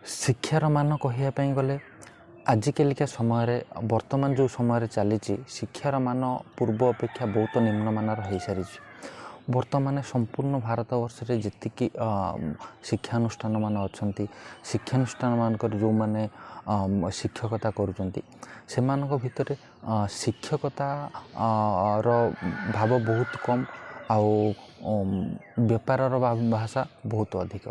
ଶିକ୍ଷାର ମାନ କହିବା ପାଇଁ ଗଲେ ଆଜିକାଲିକା ସମୟରେ, ବର୍ତ୍ତମାନ ଯେଉଁ ସମୟରେ ଚାଲିଛି, ଶିକ୍ଷାର ମାନ ପୂର୍ବ ଅପେକ୍ଷା ବହୁତ ନିମ୍ନମାନର ହୋଇସାରିଛି। ବର୍ତ୍ତମାନ ସମ୍ପୂର୍ଣ୍ଣ ଭାରତବର୍ଷରେ ଯେତିକି ଶିକ୍ଷାନୁଷ୍ଠାନ ମାନ ଅଛନ୍ତି, ଶିକ୍ଷାନୁଷ୍ଠାନ ମାନଙ୍କରେ ଯେଉଁମାନେ ଶିକ୍ଷକତା କରୁଛନ୍ତି, ସେମାନଙ୍କ ଭିତରେ ଶିକ୍ଷକତା ର ଭାବ ବହୁତ କମ୍ ଆଉ ବେପାରର ଭାଷା ବହୁତ ଅଧିକ।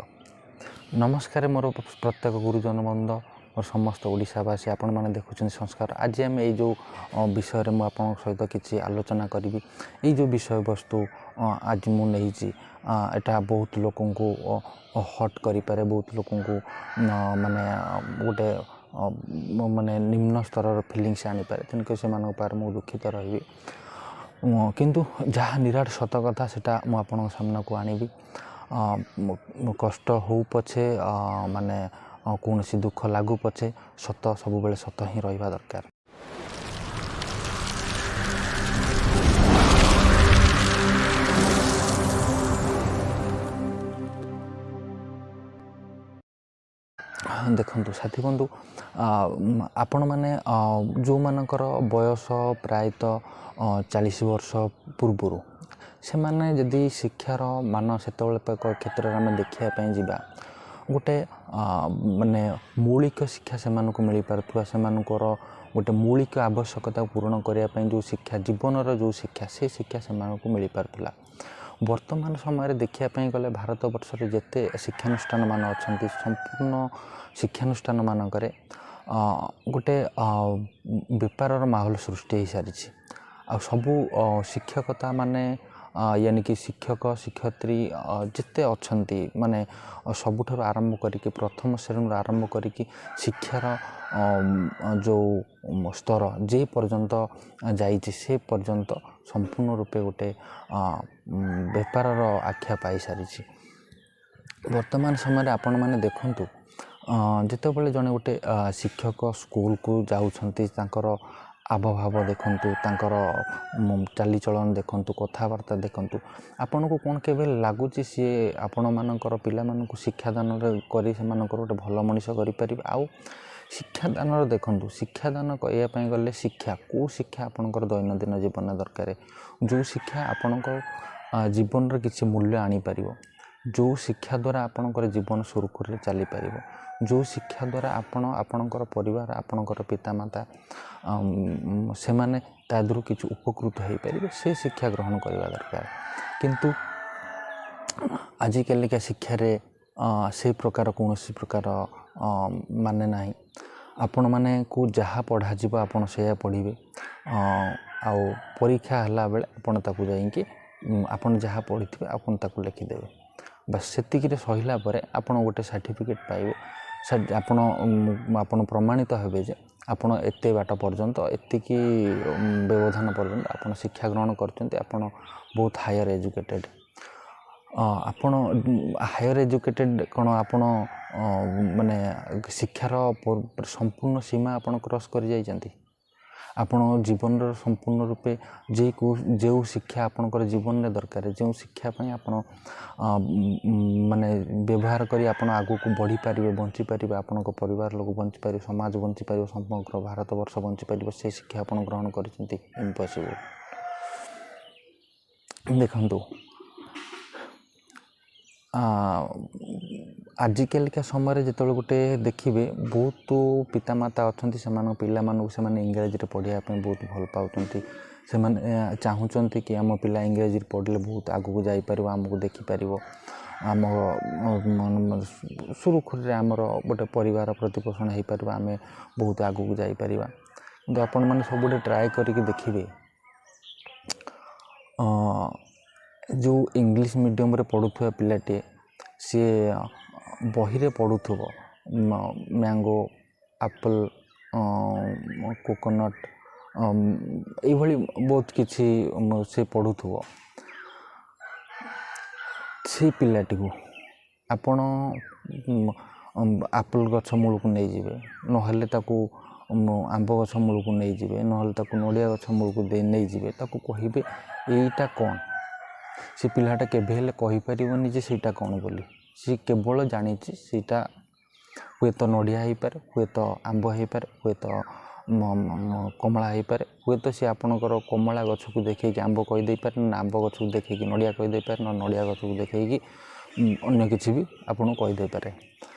ନମସ୍କାର ମୋର ପ୍ରତ୍ୟେକ ଗୁରୁଜନ ବନ୍ଧ, ମୋର ସମସ୍ତ ଓଡ଼ିଶାବାସୀ, ଆପଣମାନେ ଦେଖୁଛନ୍ତି ସଂସ୍କାର। ଆଜି ଆମେ ଏଇ ଯେଉଁ ବିଷୟରେ ମୁଁ ଆପଣଙ୍କ ସହିତ କିଛି ଆଲୋଚନା କରିବି, ଏଇ ଯେଉଁ ବିଷୟବସ୍ତୁ ଆଜି ମୁଁ ନେଇଛି, ଏଇଟା ବହୁତ ଲୋକଙ୍କୁ ହଟ୍ କରିପାରେ, ବହୁତ ଲୋକଙ୍କୁ ମାନେ ଗୋଟେ ମାନେ ନିମ୍ନ ସ୍ତରର ଫିଲିଙ୍ଗସ୍ ଆଣିପାରେ। ତେଣୁକରି ସେମାନଙ୍କ ପାଖରେ ମୁଁ ଦୁଃଖିତ ରହିବି, କିନ୍ତୁ ଯାହା ନିରାଟ ସତ କଥା ସେଇଟା ମୁଁ ଆପଣଙ୍କ ସାମ୍ନାକୁ ଆଣିବି। କଷ୍ଟ ହଉ ପଛେ, ମାନେ କୌଣସି ଦୁଃଖ ଲାଗୁ ପଛେ, ସତ ସବୁବେଳେ ସତ ହିଁ ରହିବା ଦରକାର। ଦେଖନ୍ତୁ ସାଥୀ ବନ୍ଧୁ, ଆପଣମାନେ ଯେଉଁମାନଙ୍କର ବୟସ ପ୍ରାୟତଃ 40 ବର୍ଷ ପୂର୍ବରୁ, ସେମାନେ ଯଦି ଶିକ୍ଷାର ମାନ ସେତେବେଳେ କ୍ଷେତ୍ରରେ ଆମେ ଦେଖିବା ପାଇଁ ଯିବା, ଗୋଟେ ମାନେ ମୌଳିକ ଶିକ୍ଷା ସେମାନଙ୍କୁ ମିଳିପାରୁଥିବା, ସେମାନଙ୍କର ଗୋଟେ ମୌଳିକ ଆବଶ୍ୟକତା ପୂରଣ କରିବା ପାଇଁ ଯେଉଁ ଶିକ୍ଷା, ଜୀବନର ଯେଉଁ ଶିକ୍ଷା, ସେ ଶିକ୍ଷା ସେମାନଙ୍କୁ ମିଳିପାରୁଥିଲା। ବର୍ତ୍ତମାନ ସମୟରେ ଦେଖିବା ପାଇଁ ଗଲେ ଭାରତବର୍ଷରେ ଯେତେ ଶିକ୍ଷାନୁଷ୍ଠାନ ମାନ ଅଛନ୍ତି, ସମ୍ପୂର୍ଣ୍ଣ ଶିକ୍ଷାନୁଷ୍ଠାନ ମାନଙ୍କରେ ଗୋଟେ ବେପାରର ମାହୋଲ ସୃଷ୍ଟି ହୋଇସାରିଛି। ଆଉ ସବୁ ଶିକ୍ଷକତା ମାନେ, ୟାନି କି ଶିକ୍ଷକ ଶିକ୍ଷୟିତ୍ରୀ ଯେତେ ଅଛନ୍ତି, ମାନେ ସବୁଠାରୁ ଆରମ୍ଭ କରିକି ପ୍ରଥମ ଶ୍ରେଣୀରୁ ଆରମ୍ଭ କରିକି ଶିକ୍ଷାର ଯେଉଁ ସ୍ତର ଯେ ପର୍ଯ୍ୟନ୍ତ ଯାଇଛି, ସେ ପର୍ଯ୍ୟନ୍ତ ସମ୍ପୂର୍ଣ୍ଣ ରୂପେ ଗୋଟେ ବେପାରର ଆଖ୍ୟା ପାଇସାରିଛି। ବର୍ତ୍ତମାନ ସମୟରେ ଆପଣମାନେ ଦେଖନ୍ତୁ, ଯେତେବେଳେ ଜଣେ ଗୋଟେ ଶିକ୍ଷକ ସ୍କୁଲକୁ ଯାଉଛନ୍ତି, ତାଙ୍କର ଆବଭାବ ଦେଖନ୍ତୁ, ତାଙ୍କର ଚାଲିଚଳନ ଦେଖନ୍ତୁ, କଥାବାର୍ତ୍ତା ଦେଖନ୍ତୁ, ଆପଣଙ୍କୁ କ'ଣ କେବେ ଲାଗୁଛି ସିଏ ଆପଣମାନଙ୍କର ପିଲାମାନଙ୍କୁ ଶିକ୍ଷାଦାନରେ କରି ସେମାନଙ୍କର ଗୋଟେ ଭଲ ମଣିଷ କରିପାରିବେ? ଆଉ ଶିକ୍ଷାଦାନର ଦେଖନ୍ତୁ, ଶିକ୍ଷାଦାନ କହିବା ପାଇଁ ଗଲେ ଶିକ୍ଷା କେଉଁ ଶିକ୍ଷା ଆପଣଙ୍କର ଦୈନନ୍ଦିନ ଜୀବନରେ ଦରକାର? ଯେଉଁ ଶିକ୍ଷା ଆପଣଙ୍କ ଜୀବନର କିଛି ମୂଲ୍ୟ ଆଣିପାରିବ, ଯେଉଁ ଶିକ୍ଷା ଦ୍ୱାରା ଆପଣଙ୍କର ଜୀବନ ସୁରୁଖୁରୁରେ ଚାଲିପାରିବ, ଯେଉଁ ଶିକ୍ଷା ଦ୍ୱାରା ଆପଣ, ଆପଣଙ୍କର ପରିବାର, ଆପଣଙ୍କର ପିତାମାତା ସେମାନେ ତା ଦେହରୁ କିଛି ଉପକୃତ ହେଇପାରିବେ, ସେ ଶିକ୍ଷା ଗ୍ରହଣ କରିବା ଦରକାର। କିନ୍ତୁ ଆଜିକାଲିକା ଶିକ୍ଷାରେ ସେଇ ପ୍ରକାର କୌଣସି ପ୍ରକାର ମାନେ ନାହିଁ। ଆପଣମାନଙ୍କୁ ଯାହା ପଢ଼ାଯିବ ଆପଣ ସେଇଆ ପଢ଼ିବେ, ଆଉ ପରୀକ୍ଷା ହେଲା ବେଳେ ଆପଣ ତାକୁ ଯାଇକି ଆପଣ ଯାହା ପଢ଼ିଥିବେ ଆପଣ ତାକୁ ଲେଖିଦେବେ, ବାସ୍ ସେତିକିରେ ସରିଲା ପରେ ଆପଣ ଗୋଟେ ସାର୍ଟିଫିକେଟ୍ ପାଇବେ। ଆପଣ ପ୍ରମାଣିତ ହେବେ ଯେ ଆପଣ ଏତେ ବାଟ ପର୍ଯ୍ୟନ୍ତ, ଏତିକି ବ୍ୟବଧାନ ପର୍ଯ୍ୟନ୍ତ ଆପଣ ଶିକ୍ଷା ଗ୍ରହଣ କରିଛନ୍ତି, ଆପଣ ବହୁତ ହାୟର ଏଜୁକେଟେଡ଼୍। ଆପଣ ହାୟର ଏଜୁକେଟେଡ଼୍ କ'ଣ? ଆପଣ ମାନେ ଶିକ୍ଷାର ସମ୍ପୂର୍ଣ୍ଣ ସୀମା ଆପଣ କ୍ରସ୍ କରିଯାଇଛନ୍ତି? ଆପଣ ଜୀବନର ସମ୍ପୂର୍ଣ୍ଣ ରୂପେ ଯେଉଁ ଶିକ୍ଷା ଆପଣଙ୍କର ଜୀବନରେ ଦରକାର, ଯେଉଁ ଶିକ୍ଷା ପାଇଁ ଆପଣ ମାନେ ବ୍ୟବହାର କରି ଆପଣ ଆଗକୁ ବଢ଼ିପାରିବେ, ବଞ୍ଚିପାରିବେ, ଆପଣଙ୍କ ପରିବାର ଲୋକ ବଞ୍ଚିପାରିବେ, ସମାଜ ବଞ୍ଚିପାରିବ, ସମଗ୍ର ଭାରତବର୍ଷ ବଞ୍ଚିପାରିବ, ସେ ଶିକ୍ଷା ଆପଣ ଗ୍ରହଣ କରିଛନ୍ତି? ଇମ୍ପସିବୁଲ୍। ଦେଖନ୍ତୁ, ଆଜିକାଲିକା ସମୟରେ ଯେତେବେଳେ ଗୋଟେ ଦେଖିବେ, ବହୁତ ପିତାମାତା ଅଛନ୍ତି, ସେମାନଙ୍କ ପିଲାମାନଙ୍କୁ ସେମାନେ ଇଂରାଜୀରେ ପଢ଼ିବା ପାଇଁ ବହୁତ ଭଲ ପାଉଛନ୍ତି। ସେମାନେ ଚାହୁଁଛନ୍ତି କି ଆମ ପିଲା ଇଂରାଜୀରେ ପଢ଼ିଲେ ବହୁତ ଆଗକୁ ଯାଇପାରିବ, ଆମକୁ ଦେଖିପାରିବ, ଆମ ସୁରୁଖୁରୁରେ ଆମର ଗୋଟେ ପରିବାର ପ୍ରତିପୋଷଣ ହେଇପାରିବ, ଆମେ ବହୁତ ଆଗକୁ ଯାଇପାରିବା। କିନ୍ତୁ ଆପଣମାନେ ସବୁଠି ଟ୍ରାଏ କରିକି ଦେଖିବେ, ଯେଉଁ ଇଂଲିଶ ମିଡ଼ିୟମରେ ପଢ଼ୁଥିବା ପିଲାଟିଏ, ସିଏ ବହିରେ ପଢ଼ୁଥିବ ମ୍ୟାଙ୍ଗୋ, ଆପଲ୍, କୋକୋନଟ୍, ଏଇଭଳି ବହୁତ କିଛି ସେ ପଢ଼ୁଥିବ, ସେ ପିଲାଟିକୁ ଆପଣ ଆପଲ୍ ଗଛ ମୂଳକୁ ନେଇଯିବେ, ନହେଲେ ତାକୁ ଆମ୍ବ ଗଛ ମୂଳକୁ ନେଇଯିବେ, ନହେଲେ ତାକୁ ନଡ଼ିଆ ଗଛ ମୂଳକୁ ନେଇଯିବେ, ତାକୁ କହିବେ ଏଇଟା କ'ଣ, ସେ ପିଲାଟା କେବେ ହେଲେ କହିପାରିବନି ଯେ ସେଇଟା କ'ଣ ବୋଲି। ସେ କେବଳ ଜାଣିଛି ସେଇଟା ହୁଏତ ନଡ଼ିଆ ହେଇପାରେ, ହୁଏତ ଆମ୍ବ ହେଇପାରେ, ହୁଏତ କମଳା ହେଇପାରେ। ହୁଏତ ସିଏ ଆପଣଙ୍କର କମଳା ଗଛକୁ ଦେଖେଇକି ଆମ୍ବ କହିଦେଇପାରେ, ନା ଆମ୍ବ ଗଛକୁ ଦେଖେଇକି ନଡ଼ିଆ କହିଦେଇପାରେ, ନା ନଡ଼ିଆ ଗଛକୁ ଦେଖେଇକି ଅନ୍ୟ କିଛି ବି ଆପଣଙ୍କୁ କହିଦେଇପାରେ।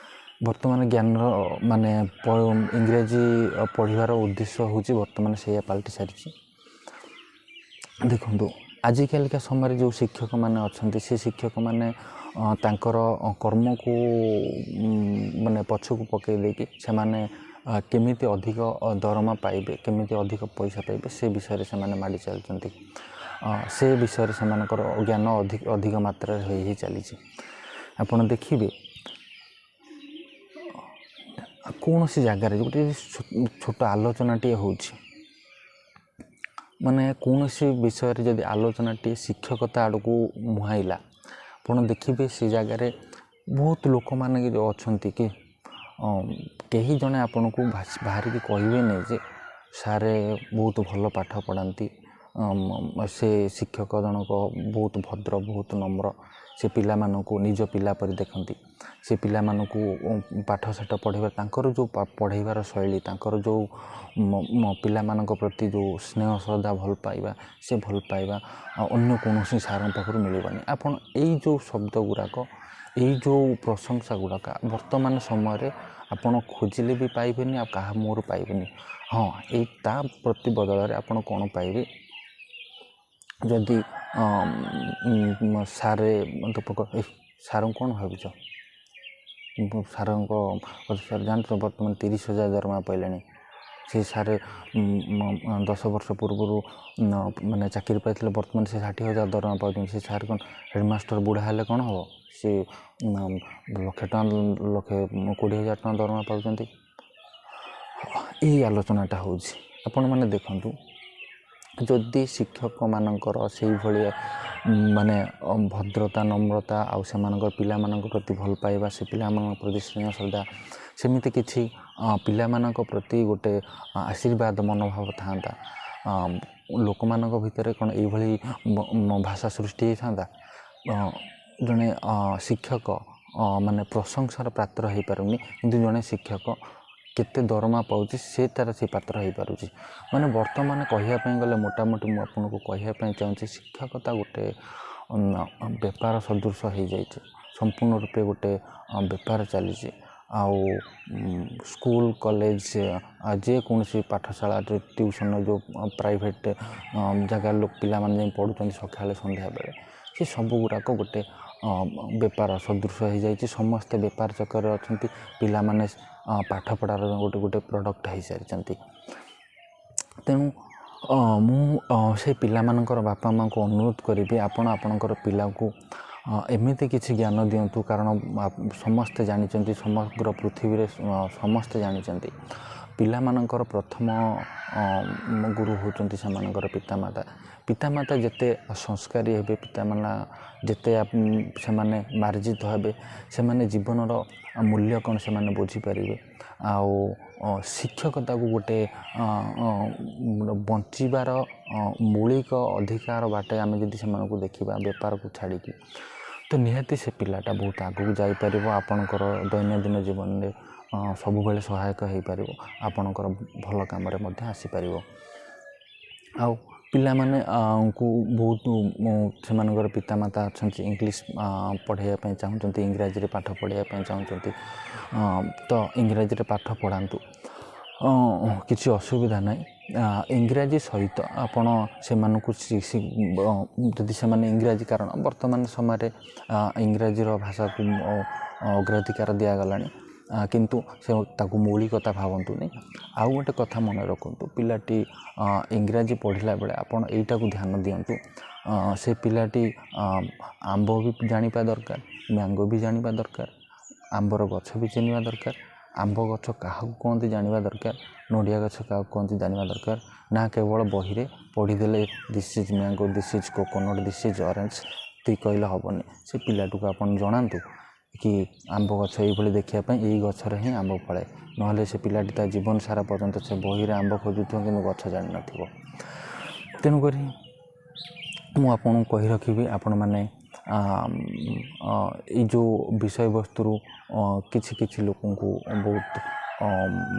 ବର୍ତ୍ତମାନ ଜ୍ଞାନର ମାନେ ଇଂରାଜୀ ପଢ଼ିବାର ଉଦ୍ଦେଶ୍ୟ ହେଉଛି ବର୍ତ୍ତମାନ ସେଇଆ ପାଲଟି ସାରିଛି। ଦେଖନ୍ତୁ, ଆଜିକାଲିକା ସମୟରେ ଯେଉଁ ଶିକ୍ଷକମାନେ ଅଛନ୍ତି, ସେ ଶିକ୍ଷକମାନେ ତାଙ୍କର କର୍ମକୁ ମାନେ ପଛକୁ ପକାଇ ଦେଇକି ସେମାନେ କେମିତି ଅଧିକ ଦରମା ପାଇବେ, କେମିତି ଅଧିକ ପଇସା ପାଇବେ, ସେ ବିଷୟରେ ସେମାନେ ମାଡ଼ି ଚାଲିଛନ୍ତି। ସେ ବିଷୟରେ ସେମାନଙ୍କର ଜ୍ଞାନ ଅଧିକ ଅଧିକ ମାତ୍ରାରେ ହେଇ ହେଇ ଚାଲିଛି। ଆପଣ ଦେଖିବେ, କୌଣସି ଜାଗାରେ ଗୋଟେ ଛୋଟ ଆଲୋଚନାଟିଏ ହେଉଛି, ମାନେ କୌଣସି ବିଷୟରେ ଯଦି ଆଲୋଚନାଟିଏ ଶିକ୍ଷକତା ଆଡ଼କୁ ମୁହାଁଇଲା, ଆପଣ ଦେଖିବେ ସେ ଜାଗାରେ ବହୁତ ଲୋକମାନେ ଯେଉଁ ଅଛନ୍ତି କି କେହି ଜଣେ ଆପଣଙ୍କୁ ବାହାରିକି କହିବେନି ଯେ ସାରେ ବହୁତ ଭଲ ପାଠ ପଢ଼ାନ୍ତି, ସେ ଶିକ୍ଷକ ଜଣକ ବହୁତ ଭଦ୍ର, ବହୁତ ନମ୍ର, ସେ ପିଲାମାନଙ୍କୁ ନିଜ ପିଲା ପରି ଦେଖନ୍ତି, ସେ ପିଲାମାନଙ୍କୁ ପାଠ ସାଠ ପଢ଼େଇବା, ତାଙ୍କର ଯେଉଁ ପଢ଼େଇବାର ଶୈଳୀ, ତାଙ୍କର ଯେଉଁ ପିଲାମାନଙ୍କ ପ୍ରତି ଯେଉଁ ସ୍ନେହ ଶ୍ରଦ୍ଧା, ଭଲ ପାଇବା, ସେ ଭଲ ପାଇବା ଅନ୍ୟ କୌଣସି ସାର୍ଙ୍କ ପାଖରୁ ମିଳିବନି। ଆପଣ ଏଇ ଯେଉଁ ଶବ୍ଦ ଗୁଡ଼ାକ, ଏଇ ଯେଉଁ ପ୍ରଶଂସା ଗୁଡ଼ାକ ବର୍ତ୍ତମାନ ସମୟରେ ଆପଣ ଖୋଜିଲେ ବି ପାଇବେନି ଆଉ କାହା ମୁହଁରୁ ପାଇବେନି। ହଁ, ଏଇ ତା ପ୍ରତି ବଦଳରେ ଆପଣ କ'ଣ ପାଇବେ? ଯଦି ସାରେ, ସାର୍ଙ୍କୁ କ'ଣ ଭାବିଛ, ସାର୍ଙ୍କ ସାର୍ ଜାଣିଛ ବର୍ତ୍ତମାନ 30,000 ଦରମା ପାଇଲେଣି, ସେ ସାରେ 10 ବର୍ଷ ପୂର୍ବରୁ ମାନେ ଚାକିରି ପାଇଥିଲେ, ବର୍ତ୍ତମାନ ସେ 60,000 ଦରମା ପାଉଛନ୍ତି, ସେ ସାର୍ କ'ଣ ହେଡ଼ମାଷ୍ଟର ବୁଢ଼ା ହେଲେ କ'ଣ ହେବ, ସେ ଲକ୍ଷେ ଟଙ୍କା, 1,20,000 ଟଙ୍କା ଦରମା ପାଉଛନ୍ତି, ଏଇ ଆଲୋଚନାଟା ହେଉଛି। ଆପଣମାନେ ଦେଖନ୍ତୁ, ଯଦି ଶିକ୍ଷକମାନଙ୍କର ସେଇଭଳିଆ ମାନେ ଭଦ୍ରତା, ନମ୍ରତା ଆଉ ସେମାନଙ୍କର ପିଲାମାନଙ୍କ ପ୍ରତି ଭଲ ପାଇବା, ସେ ପିଲାମାନଙ୍କ ପ୍ରତି ସ୍ନେହ ଶ୍ରଦ୍ଧା, ସେମିତି କିଛି ପିଲାମାନଙ୍କ ପ୍ରତି ଗୋଟେ ଆଶୀର୍ବାଦ ମନୋଭାବ ଥାନ୍ତା, ଲୋକମାନଙ୍କ ଭିତରେ କ'ଣ ଏଇଭଳି ଭାଷା ସୃଷ୍ଟି ହେଇଥାନ୍ତା? ଜଣେ ଶିକ୍ଷକ ମାନେ ପ୍ରଶଂସାର ପାତ୍ର ହେଇପାରୁନି, କିନ୍ତୁ ଜଣେ ଶିକ୍ଷକ କେତେ ଦରମା ପାଉଛି ସେ ତା'ର ସେ ପାତ୍ର ହେଇପାରୁଛି। ମାନେ ବର୍ତ୍ତମାନ କହିବା ପାଇଁ ଗଲେ ମୋଟାମୋଟି ମୁଁ ଆପଣଙ୍କୁ କହିବା ପାଇଁ ଚାହୁଁଛି, ଶିକ୍ଷକତା ଗୋଟେ ବେପାର ସଦୃଶ ହେଇଯାଇଛି, ସମ୍ପୂର୍ଣ୍ଣ ରୂପେ ଗୋଟେ ବେପାର ଚାଲିଛି। ଆଉ ସ୍କୁଲ, କଲେଜ, ଯେକୌଣସି ପାଠଶାଳା, ଟ୍ୟୁସନ୍, ଯେଉଁ ପ୍ରାଇଭେଟ୍ ଜାଗାରେ ଲୋକ ପିଲାମାନେ ଯାଇ ପଢ଼ୁଛନ୍ତି ସକାଳେ ସନ୍ଧ୍ୟାବେଳେ, ସେ ସବୁ ଗୁଡ଼ାକ ଗୋଟେ ବେପାର ସଦୃଶ ହେଇଯାଇଛି। ସମସ୍ତେ ବେପାର ଚକରରେ ଅଛନ୍ତି, ପିଲାମାନେ ପାଠପଢ଼ାର ଗୋଟେ ଗୋଟେ ପ୍ରଡ଼କ୍ଟ ହେଇସାରିଛନ୍ତି। ତେଣୁ ମୁଁ ସେ ପିଲାମାନଙ୍କର ବାପା ମାଆଙ୍କୁ ଅନୁରୋଧ କରିବି, ଆପଣ ଆପଣଙ୍କର ପିଲାକୁ ଏମିତି କିଛି ଜ୍ଞାନ ଦିଅନ୍ତୁ, କାରଣ ସମସ୍ତେ ଜାଣିଛନ୍ତି, ସମଗ୍ର ପୃଥିବୀରେ ସମସ୍ତେ ଜାଣିଛନ୍ତି, ପିଲାମାନଙ୍କର ପ୍ରଥମ ଗୁରୁ ହେଉଛନ୍ତି ସେମାନଙ୍କର ପିତାମାତା। ପିତାମାତା ଯେତେ ସଂସ୍କାରୀ ହେବେ, ପିତାମାତା ଯେତେ ସେମାନେ ମାର୍ଜିତ ହେବେ, ସେମାନେ ଜୀବନର ମୂଲ୍ୟ କ'ଣ ସେମାନେ ବୁଝିପାରିବେ। ଆଉ ଶିକ୍ଷକତାକୁ ଗୋଟେ ବଞ୍ଚିବାର ମୌଳିକ ଅଧିକାର ବାଟେ ଆମେ ଯଦି ସେମାନଙ୍କୁ ଦେଖିବା, ବେପାରକୁ ଛାଡ଼ିକି, ତ ନିହାତି ସେ ପିଲାଟା ବହୁତ ଆଗକୁ ଯାଇପାରିବ, ଆପଣଙ୍କର ଦୈନନ୍ଦିନ ଜୀବନରେ ସବୁବେଳେ ସହାୟକ ହେଇପାରିବ, ଆପଣଙ୍କର ଭଲ କାମରେ ମଧ୍ୟ ଆସିପାରିବ। ଆଉ ପିଲାମାନେ ଙ୍କୁ ବହୁତ ସେମାନଙ୍କର ପିତାମାତା ଅଛନ୍ତି ଇଂଲିଶ ପଢ଼ାଇବା ପାଇଁ ଚାହୁଁଛନ୍ତି, ଇଂରାଜୀରେ ପାଠ ପଢ଼ାଇବା ପାଇଁ ଚାହୁଁଛନ୍ତି, ତ ଇଂରାଜୀରେ ପାଠ ପଢ଼ାନ୍ତୁ, କିଛି ଅସୁବିଧା ନାହିଁ। ଇଂରାଜୀ ସହିତ ଆପଣ ସେମାନଙ୍କୁ ଯଦି ସେମାନେ ଇଂରାଜୀ, କାରଣ ବର୍ତ୍ତମାନ ସମୟରେ ଇଂରାଜୀର ଭାଷାକୁ ଅଗ୍ରାଧିକାର ଦିଆଗଲାଣି, କିନ୍ତୁ ସେ ତାକୁ ମୌଳିକତା ଭାବନ୍ତୁନି। ଆଉ ଗୋଟେ କଥା ମନେ ରଖନ୍ତୁ, ପିଲାଟି ଇଂରାଜୀ ପଢ଼ିଲା ବେଳେ ଆପଣ ଏଇଟାକୁ ଧ୍ୟାନ ଦିଅନ୍ତୁ, ସେ ପିଲାଟି ଆମ୍ବ ବି ଜାଣିବା ଦରକାର, ମ୍ୟାଙ୍ଗୋ ବି ଜାଣିବା ଦରକାର, ଆମ୍ବର ଗଛ ବି ଚିହ୍ନିବା ଦରକାର, ଆମ୍ବ ଗଛ କାହାକୁ କୁହନ୍ତି ଜାଣିବା ଦରକାର, ନଡ଼ିଆ ଗଛ କାହାକୁ କୁହନ୍ତି ଜାଣିବା ଦରକାର, ନା କେବଳ ବହିରେ ପଢ଼ିଦେଲେ this is mango, this is coconut, this is orange ଏତିକି କହିଲେ ହେବନି। ସେ ପିଲାଟିକୁ ଆପଣ ଜଣାନ୍ତୁ କି ଆମ୍ବ ଗଛ ଏଇଭଳି ଦେଖିବା ପାଇଁ, ଏଇ ଗଛରେ ହିଁ ଆମ୍ବ ଫଳେ, ନହେଲେ ସେ ପିଲାଟି ତା ଜୀବନ ସାରା ପର୍ଯ୍ୟନ୍ତ ସେ ବହିରେ ଆମ୍ବ ଖୋଜୁଥିବ କିନ୍ତୁ ଗଛ ଜାଣିନଥିବ। ତେଣୁକରି ମୁଁ ଆପଣଙ୍କୁ କହି ରଖିବି, ଆପଣମାନେ ଏଇ ଯେଉଁ ବିଷୟବସ୍ତୁରୁ କିଛି କିଛି ଲୋକଙ୍କୁ ବହୁତ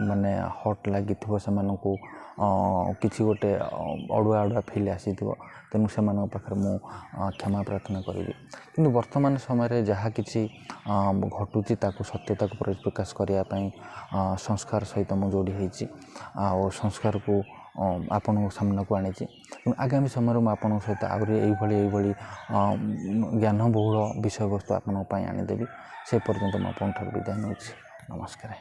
ମାନେ ହଟ୍ ଲାଗିଥିବ, ସେମାନଙ୍କୁ କିଛି ଗୋଟେ ଅଡ଼ୁଆ ଅଡ଼ୁଆ ଫିଲ୍ ଆସିଥିବ, ତେଣୁ ସେମାନଙ୍କ ପାଖରେ ମୁଁ କ୍ଷମା ପ୍ରାର୍ଥନା କରିବି। କିନ୍ତୁ ବର୍ତ୍ତମାନ ସମୟରେ ଯାହା କିଛି ଘଟୁଛି, ତାକୁ ସତ୍ୟତାକୁ ପରିପ୍ରକାଶ କରିବା ପାଇଁ ସଂସ୍କାର ସହିତ ମୁଁ ଯୋଡ଼ି ହେଇଛି ଆଉ ସଂସ୍କାରକୁ ଆପଣଙ୍କ ସାମ୍ନାକୁ ଆଣିଛି। ତେଣୁ ଆଗାମୀ ସମୟରେ ମୁଁ ଆପଣଙ୍କ ସହିତ ଆହୁରି ଏଇଭଳି ଏଇଭଳି ଜ୍ଞାନ ବହୁଳ ବିଷୟବସ୍ତୁ ଆପଣଙ୍କ ପାଇଁ ଆଣିଦେବି। ସେ ପର୍ଯ୍ୟନ୍ତ ମୁଁ ଆପଣଙ୍କ ଠାରୁ ବିଦାୟ ନେଉଛି। ନମସ୍କାର।